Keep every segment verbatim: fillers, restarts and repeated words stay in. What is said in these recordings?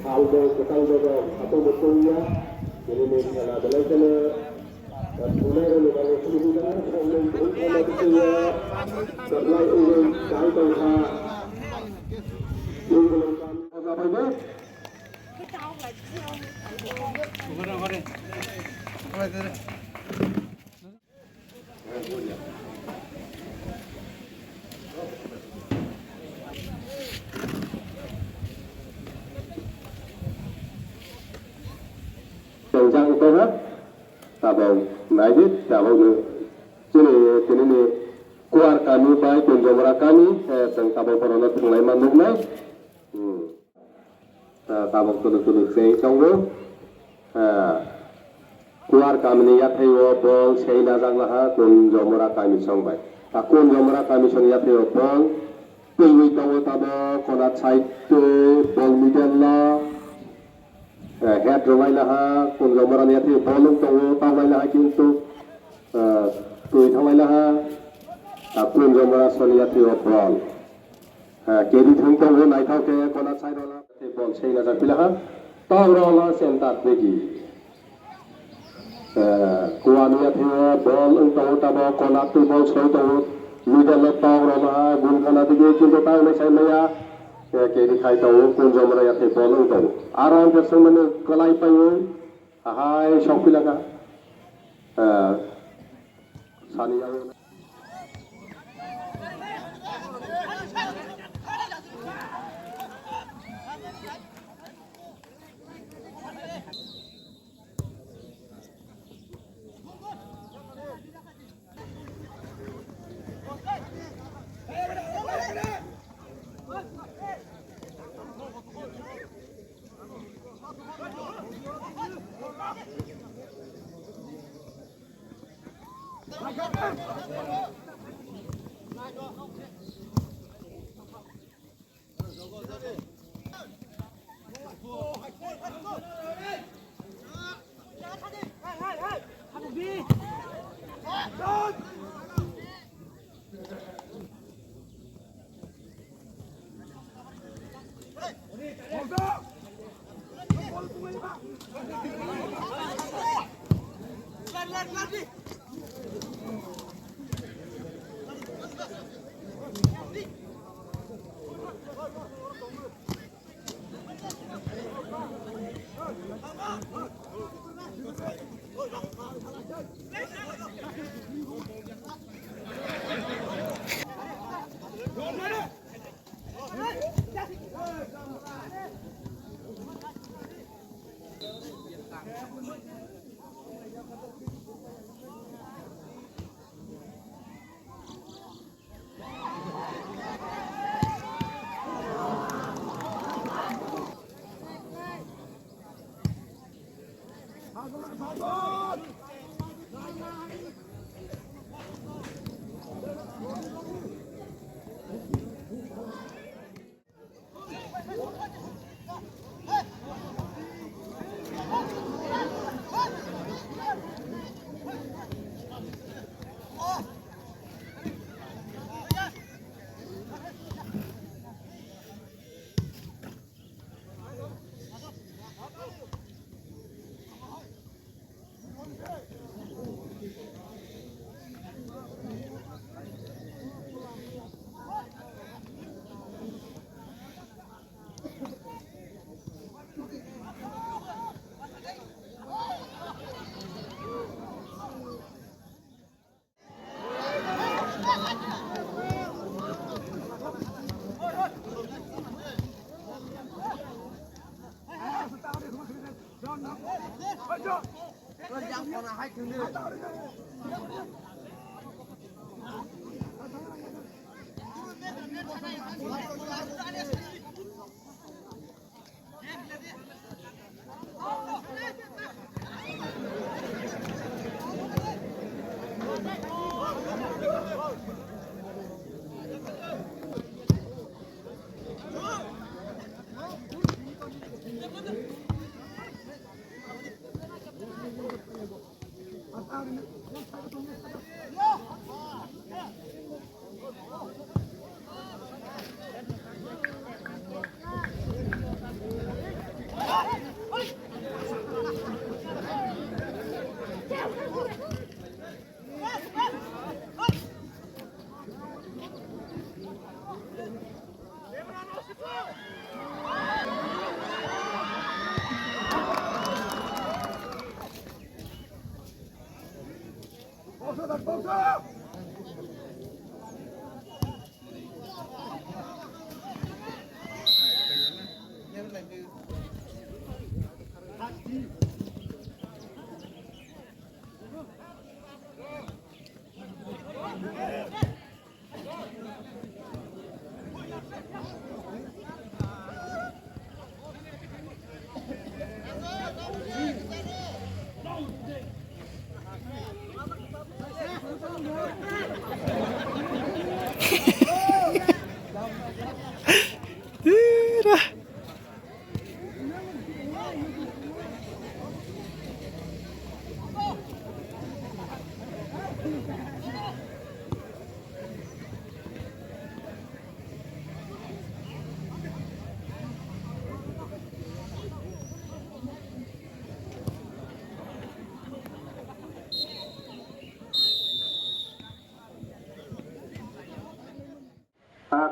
Salbo kwtal bobo hato bo tongya, nini khela belai kheno, thunai rokni bagwi sugwi jana, thangmani bwrwi khela tongya, kwplai wngwi chai tongkha. Twi bolong kami jabaino. Tongjak wngkha, tabok naidi, tabokno chini tinini Kuar kami bai Kunjomra kami, eh, chwng tabok borokno thwnglaima nuknai. Hmm. Ah, tabok tulu tulu cheng tongo. Ah, Kuar kamini yathai o bol sei najak laha Kunjomura kami song bai. Ah, Kunjomura kami song yathai o bol twiwi tongo tabo kona side twi bol middle o. Ah, head rwlai laha Kunjomura ni yathai o bol wng tongo, tawlai laha kintu, ah, twi thanglai laha. Ah, Kunjomura song yathai o bol. Ha, kedi thung tongo naithok khe kona side o la tei bol sei najak pila ha. Tok rok la center digi. Ha, kuwa ni yathai o bol wng tongo tabo kona twi bol soi tongo. Middle o tok rok la ha gul khana digi kintu ta hwnwi sai maya. Ha, kedi khai tongo Kunjomura yathai bol wng tongo. Aro ang khe swngmani kwlai paiwi ahai sok pila kha. Ha, sani yago.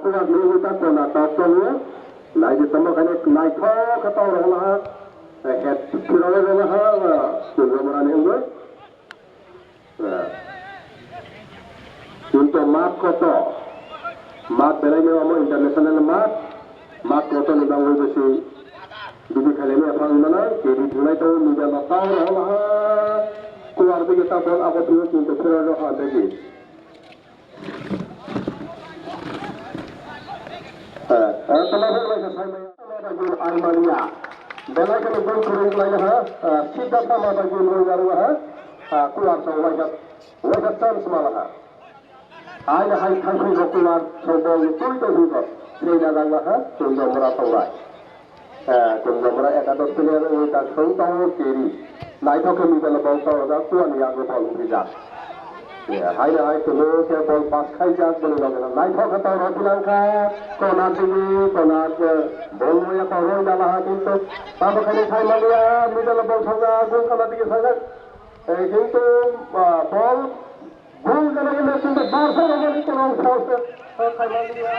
Kuwak nungwi ta kona tok tongo. Naidi tamo khaino naithok khe tok rwlaha. Head phirogwi rwlaha, Kunjamura ni wngwi. Kintu mat kotor. Mat belai no omo international mat. Mat kotor ni bagwi bisi bidi khailai maya phang manai. Kedi thwnglai tongo, media no tok rwlaha. Kuwar dige ta bol abo thwiyo kintu phirogwi rwlaha tei. Belai kheno gol kwrwi wnglaino ha, sida tama bai gol wnglaino ha, kuwar song waisa, waisa chance mala ha. Haino hai thangkhwi bo kuwar song bol twi tongwi bo, sida jagla ha, Kunjamura tonglai. Kunjamura ekados player wngwi ta thwng tongo Keri. Naithok khe middle ball tongo da, kuwani yago ball wngphi jak. Haino hai kwbangkhe ball pass khaijak boni loge loge. Naithok khe tongo rw phi langkha. Konak digi, konak, ball wngya koroi dala ha kintu. Tamo khaini sai maliya, middle ball sajak, goal kana digi sajak. Kintu ball Gol gana ino kintu Barca rogni kono saos khaimani ya.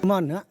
Come on, huh?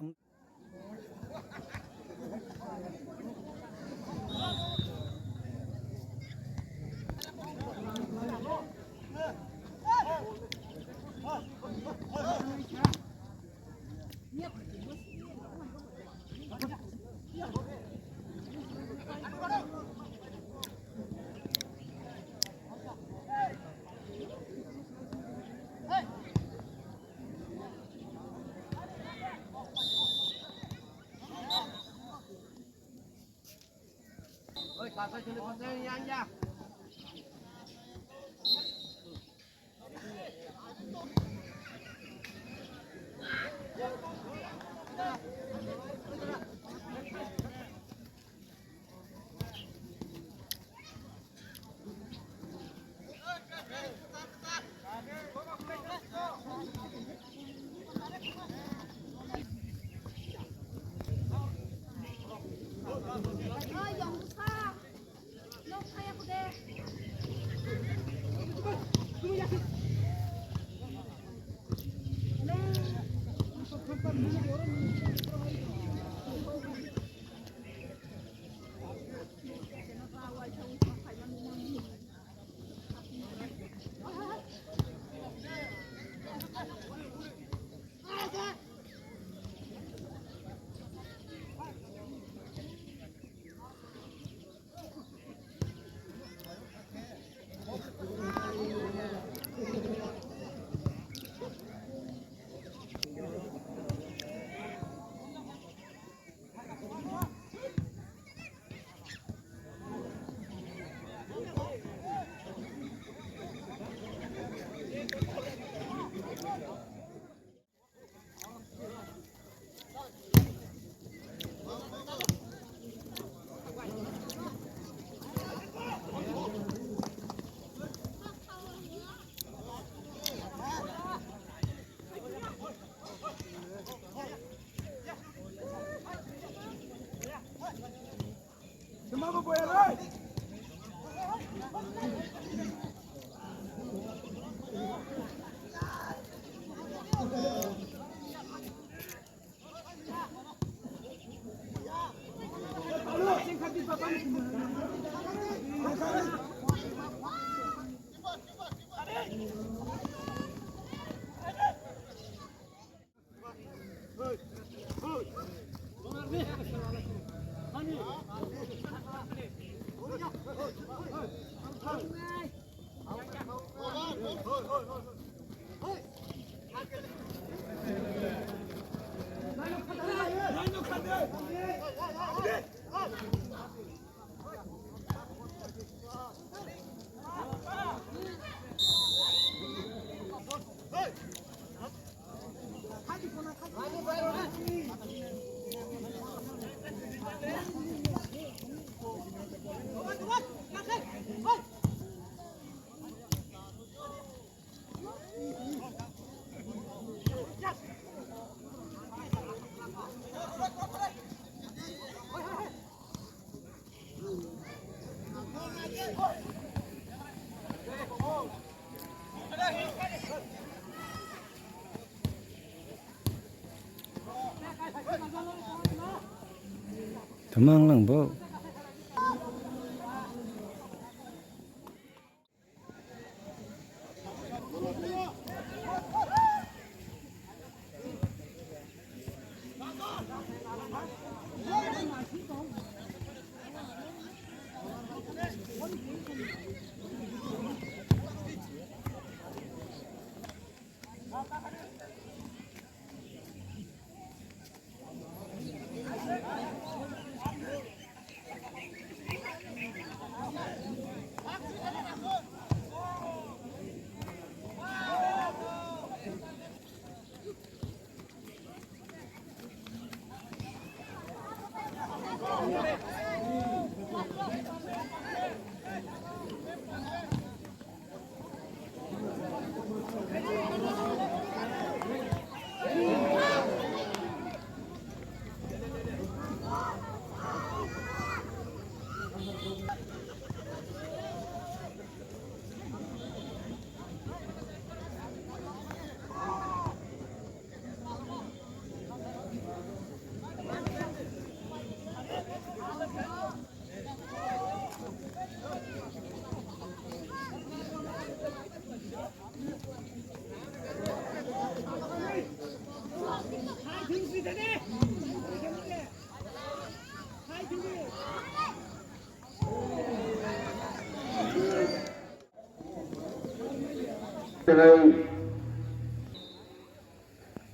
Tamang lang bo.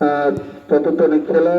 Ah, চতুর্থ লেগ খেলা।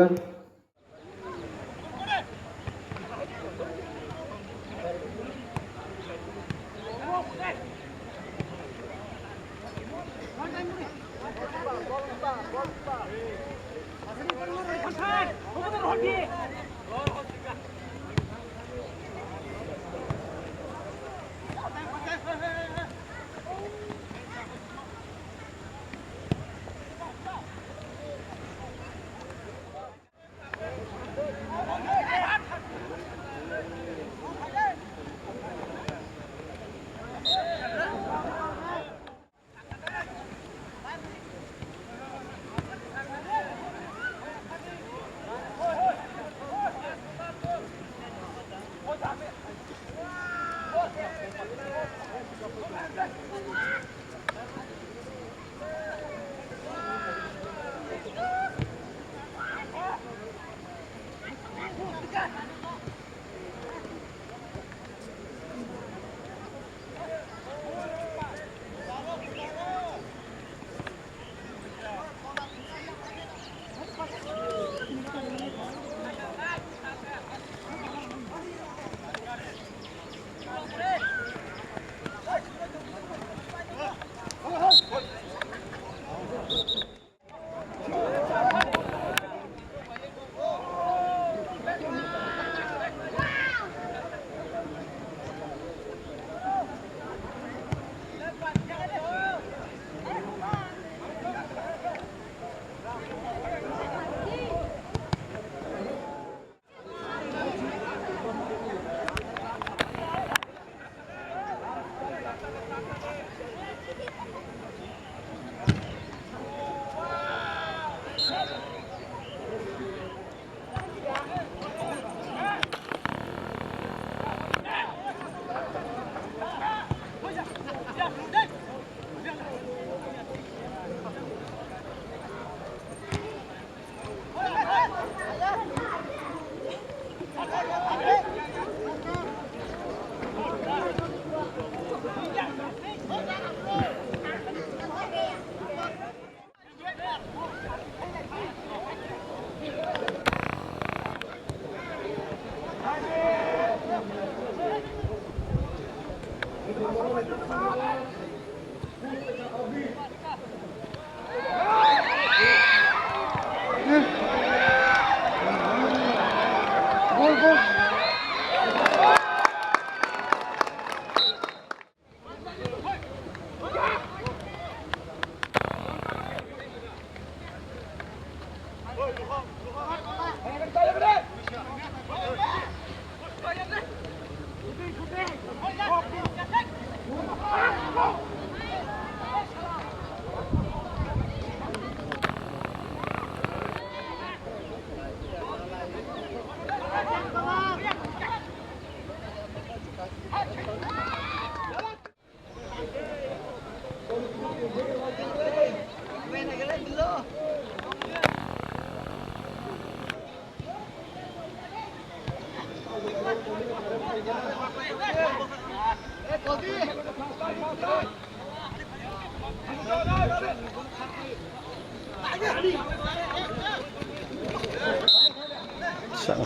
Sa-,